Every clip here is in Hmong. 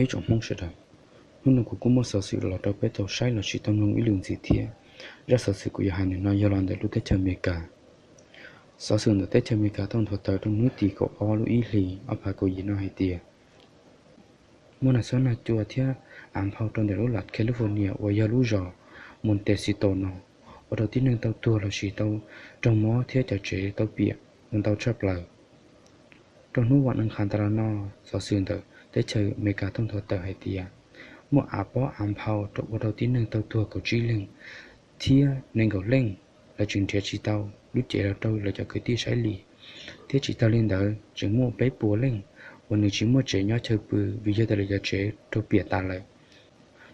Tsoom Hmoob sawv daws, hnub no kuv kuj muaj xov xwm los rau peb tau saib los sis tau mloog ib lwm ntxiv thiab. Zaj xov xwm kuv yuav hais ntawm no yog los ntawm lub teb chaws Amelikas. Xov xwm ntawm teb chaws Amelikas tau nthuav tawm rau hnub tim kaum ob lub ib hlis ob phav kaum yim no hais tias muaj nag xob nag cua thiab av nphau rau ntawm lub lam California uas yog lub zos Montecito no, ua rau tib neeg tau tuag los sis tau raug mob thiab cov tsev tau piam ua ntau tshaj plaws. Rau hnub vas nees khas tas los no, xov xwm ntawm teb chaws Amelikas tau nthuav tawm hais tias muaj av pob av nphau ua rau tib neeg tau tuag kaum tsib leeg thiab nees nkaum leej lawv tseem nrhiav tsis tau lub cev los rau lawv cov kwv tij saib li. Thiab tsis tag li ntawd tseem muaj peb puas leej uas nws tsis muaj tsev nyob chaw pw vim yog tias lawv cov tsev raug piam tas lawm.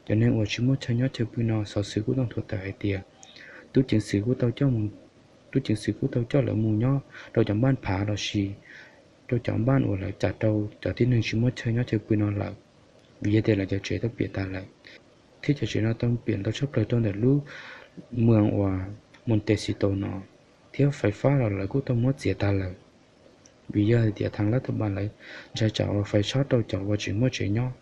Cov neeg uas tsis muaj chaw nyob chaw pw no xov xwm kuj tau nthuav tawm hais tias tub ceev xwm kuj tau coj mus, tub ceev xwm kuj tau coj lawv mus nyob rau cov npaj phav los sis rau cov npaj uas lawv cam rau cov tib neeg tsis muaj chaw nyob chaw pw no lawm, vim yog tias lawv cov tsev tau piam tas lawm. Thiab cov tsev no tau piam ntau tshaj plaws rau ntawm lub moos uas Montecito no, thiab fais fab los lawv kuj tau muab txiav tas lawm. Vim yog hais tias thas lab tau npa lawv ntshai tsam uas fais tshab rau cov uas tseem muaj tsev nyob